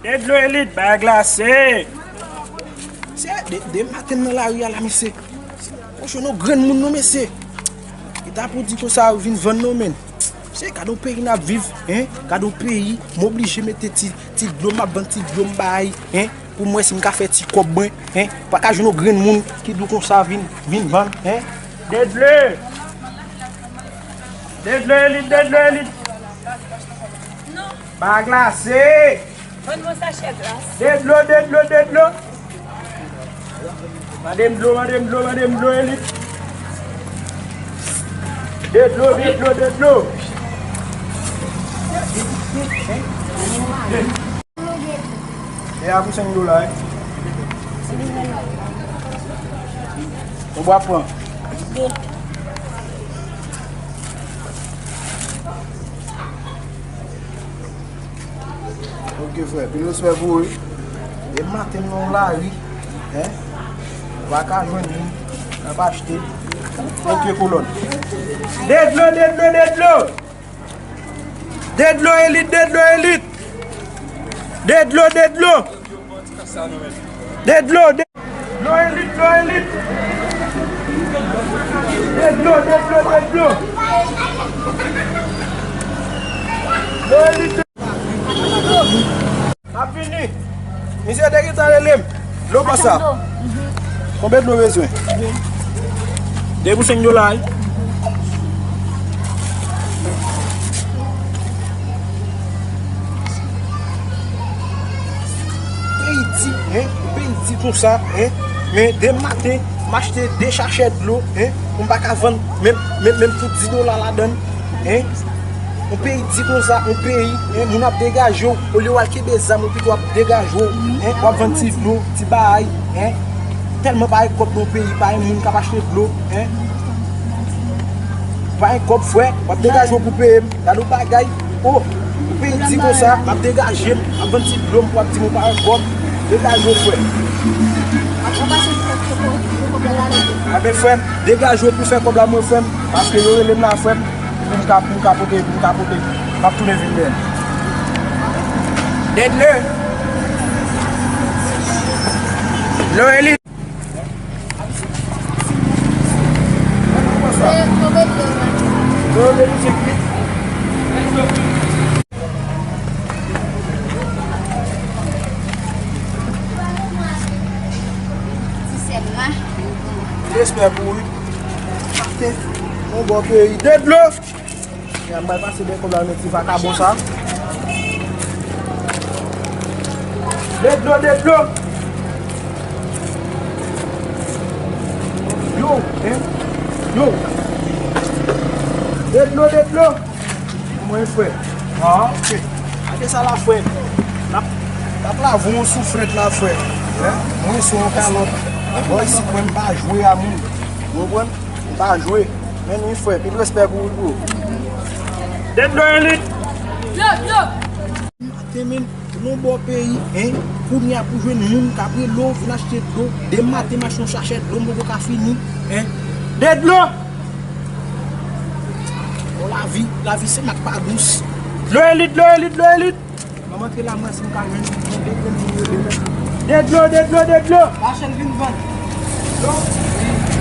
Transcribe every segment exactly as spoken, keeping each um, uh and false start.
De dlo Elit, bagay glase. Se de, de maten nan lari a la, mesye. Mwen jwenn yon grenn moun non, mesye. E ta pou di konsa yo vin vann non, menn. Se gade yon peyi n ap viv, en. Gade yon peyi, m oblije mete ti, ti dlo, m ap vann ti dlo, m bay, en. Pou m wè si m ka fè ti kòb mwen, en. Pa ka jwenn yon grenn moun ki dlo konsa vin, vin vann, en. De dlo. De dlo Elit, de dlo Elit. Bagay glase. Ban mwen sachè glas. De dlo, de dlo, de dlo. Mande m dlo, mande m dlo, mande m dlo, Elit. De dlo, de dlo, de dlo. E a pou senk dola, wi. Ou pral pran? Ok, frè, pil respè pou ou, wi. E maten nan lari, en? Ou pa ka jwenn moun k ap achte. Ok, kolòn. De dlo, de dlo, de dlo! De dlo, Elit, de dlo, Elit! De dlo, de dlo! De dlo, de dlo, Elit, de dlo, Elit! De dlo, de dlo, de dlo! Dlo Elit, de M ap vini. Misye te gentan rele m. Dlo konsa. Konbyen dlo w bezwen? De pou senk dola, wi. Peyi di, en, peyi di konsa, en. Men demen maten, m achte de sachè dlo, en, pou m pa ka vann menm, menm, menm pou dis dola ladan l, en. Yon peyi di konsa, yon peyi, en, moun ap degaje w, olye w al kenbe zam, ou pito ap degaje w, en, w ap vann ti dlo, ti bagay, en. Tèlman pa gen kòb nan yon peyi, pa gen moun k ap achte dlo, en. Pa gen kòb, frè, w ap degaje w pou peye m. Gade yon bagay, o, yon peyi di konsa, m ap degaje m, m ap vann ti dlo m pou w ap di m ou pa gen kòb, degaje w, frè. Anben, frè m, degaje w pou fè kòb la, mwen, frè m, paske yo rele m la, frè m. Pou m ka, pou m ka pote, pou m ka pote. M ap tounen vin dèyè. De dlo. Dlo Elit. Respè pou ou, wi. Maten, yon bon peyi. De dlo. Ya, m pral pase de kòb la nan ti vakabon sa. De dlo, de dlo. Yo, en? Yo. De dlo, de dlo. Mwen, frè. Ah, ok. Gade sa la, frè. N ap, n ap lave yon souflèt la, frè. En? Mwen sou yon kalòt. Bò isit, mwen, m pa jwe a moun. Ou konprann? M pa jwe. Men wi, frè, pil respè pou ou, bro. De dlo Elit. Dlo, dlo. Maten, menm, pou nou bò peyi, en, kounye a pou jwenn moun k ap rele w vin achte dlo. Demen maten, m achte yon sachè dlo, m poko ka fini, en. De dlo. Bon, lavi, lavi se mak pa dous. Dlo Elit, dlo Elit, dlo Elit. Mwen antre la, mwen si m ka jwenn yon de grenn moun rele m. De dlo, de dlo, de dlo. Machann vin vann. Yo,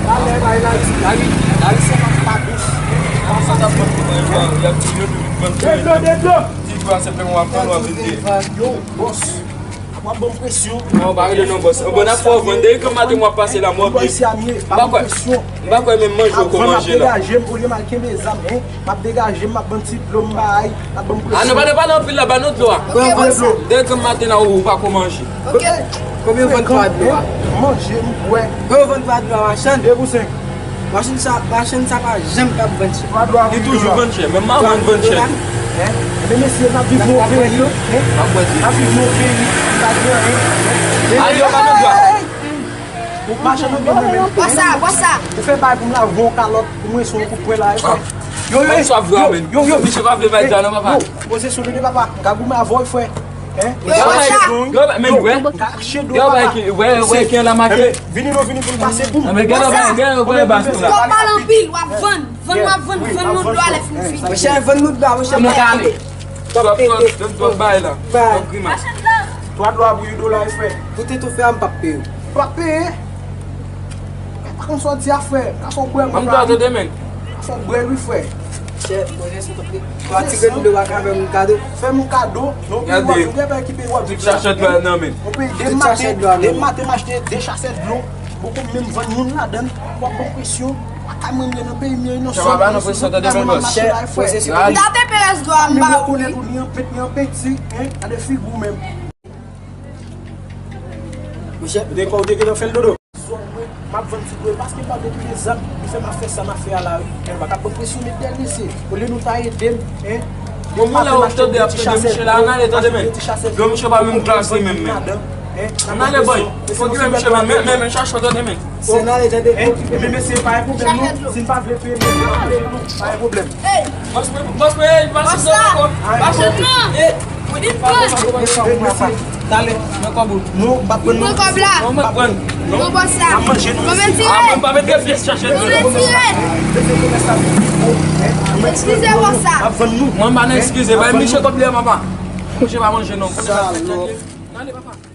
talè bay la, la ri, la ri se pa dous. Kòman sa t ap vann pou mwen, y ap di yo, yo vin vann. De dlo, de dlo. Ti dlo a senpleman w ap vann, w ap vin de. Yo, bòs. W ap ban m presyon. Non, pa rele non, bòs. Bon, n ap fè w vann. Depi kòm maten w ap pase la, m wè w byen. M pa kwè, m pa kwè menm manje w ko manje la. M ap degaje m, olye m al kenbe zam, en. M ap degaje m, m ap vann ti dlo m bay, m ap ban m presyon. Ah non, pa, pa nan anpil la, ba nou dlo a. Ok, bòs. Depi kòm maten la, ou, ou pa ko manje. Ok. Konbyen w vann pa dlo a? Manje, m bwè. Konbyen w vann pa dlo a, machann? De pou senk. Machann sa, machann sa pa janm p ap vann chè. Li toujou vann chè, menm maman vann chè. Ebyen, mesye, n ap viv nan yon peyi, en? N ap viv nan yon peyi, pa gen anyen. Ay, yo pa nan dwa. Ou machann ou byen menm. Bwè sa, bwè sa. Ou fè bay pou m lave yon kalòt, pou mwen se yon kout pwen la, e frè. Yo, yo, yo, yo, yo. Misye pa vle bay dwa non, papa. Yo, poze sou li, papa. Ka goumen avè w, frè. Hein? Yo, yo, men, wè. Yo, wè, wè, wè, ki an la make. Vini non, vini pou n pase pou m. Men gen la, gen la, gen la, gen la. Ou pale anpil, w ap vann. Vann, w ap vann, vann nou dlo a lè fini fini. Monchè, vann nou dlo a, monchè. Twòp, twòp, twòp, twòp bay la. Twòp grimas. Machann dlo. Twa dlo a pou yu dola wi frè. Pou tete w fè a, m p ap peye w. Ou p ap peye? Mwen pa konn sa w di a frè. Ka fè w bwè mwen. Ban m dlo a tande men. Ka fè w bwè l wi frè. Chè, mwen jesou tanpri. Twa ti grenn dlo a ka fè m kado. Fè m yon kado. Non, peyi w ap viv, ou gen peyi ki peyi w ap viv la. Tout chachè dlo a nan men. Yon peyi demen maten, demen maten m achte de chachè dlo. Poko menm vann moun ladann, w ap ban presyon. Lakay mwen, m ye nan peyi m, m ye nan sòl. Chè, pa ban presyon, tande men bòs. Chè, pwosesis. Gade. P S dwa m ba ou wi. Menm rekonèt ou ni an pent, ni an penti, en, gade figi w menm. Monchè. Ou te kwè ou te gentan fè l dodo? Zòn mwen, m ap vann ti dlo, paske m pa vle touye zam, ki fè m ap fè sa m ap fè a la wi. Mwen pa ka pran presyon met dèyè l mesye. Olye nou ta ede m, en. Bon, moun la ou tande ap tande misye la, ann ale tande men. Yo, misye pa menm klas li menm men. Ann ale bòy. Fò ki men misye menm, men, men, men, chache w tande men. Se n ale tande. Ebyen mesye, pa gen pwoblèm non. Si n pa vle peye, mesye, pa peye non. Pa gen pwoblèm. Bòs mwen, bòs mwen, ey, pa sou zòn ankò. Pa sou zòn. Ey, pa sou zòn. Mesye, talè, nan kòb ou. Non, m p ap pran non. Pran kòb la. Non, m p ap pran. Non, bòs la. N ap manje non. Mwen retire. Ah, mwen pa mete pyès chache. Mwen retire. Eskize bòs la. N ap vann nou. Mwen pa nan eskize, bay misye kòb li a papa. Misye pa manje non. Salòp. N ale papa.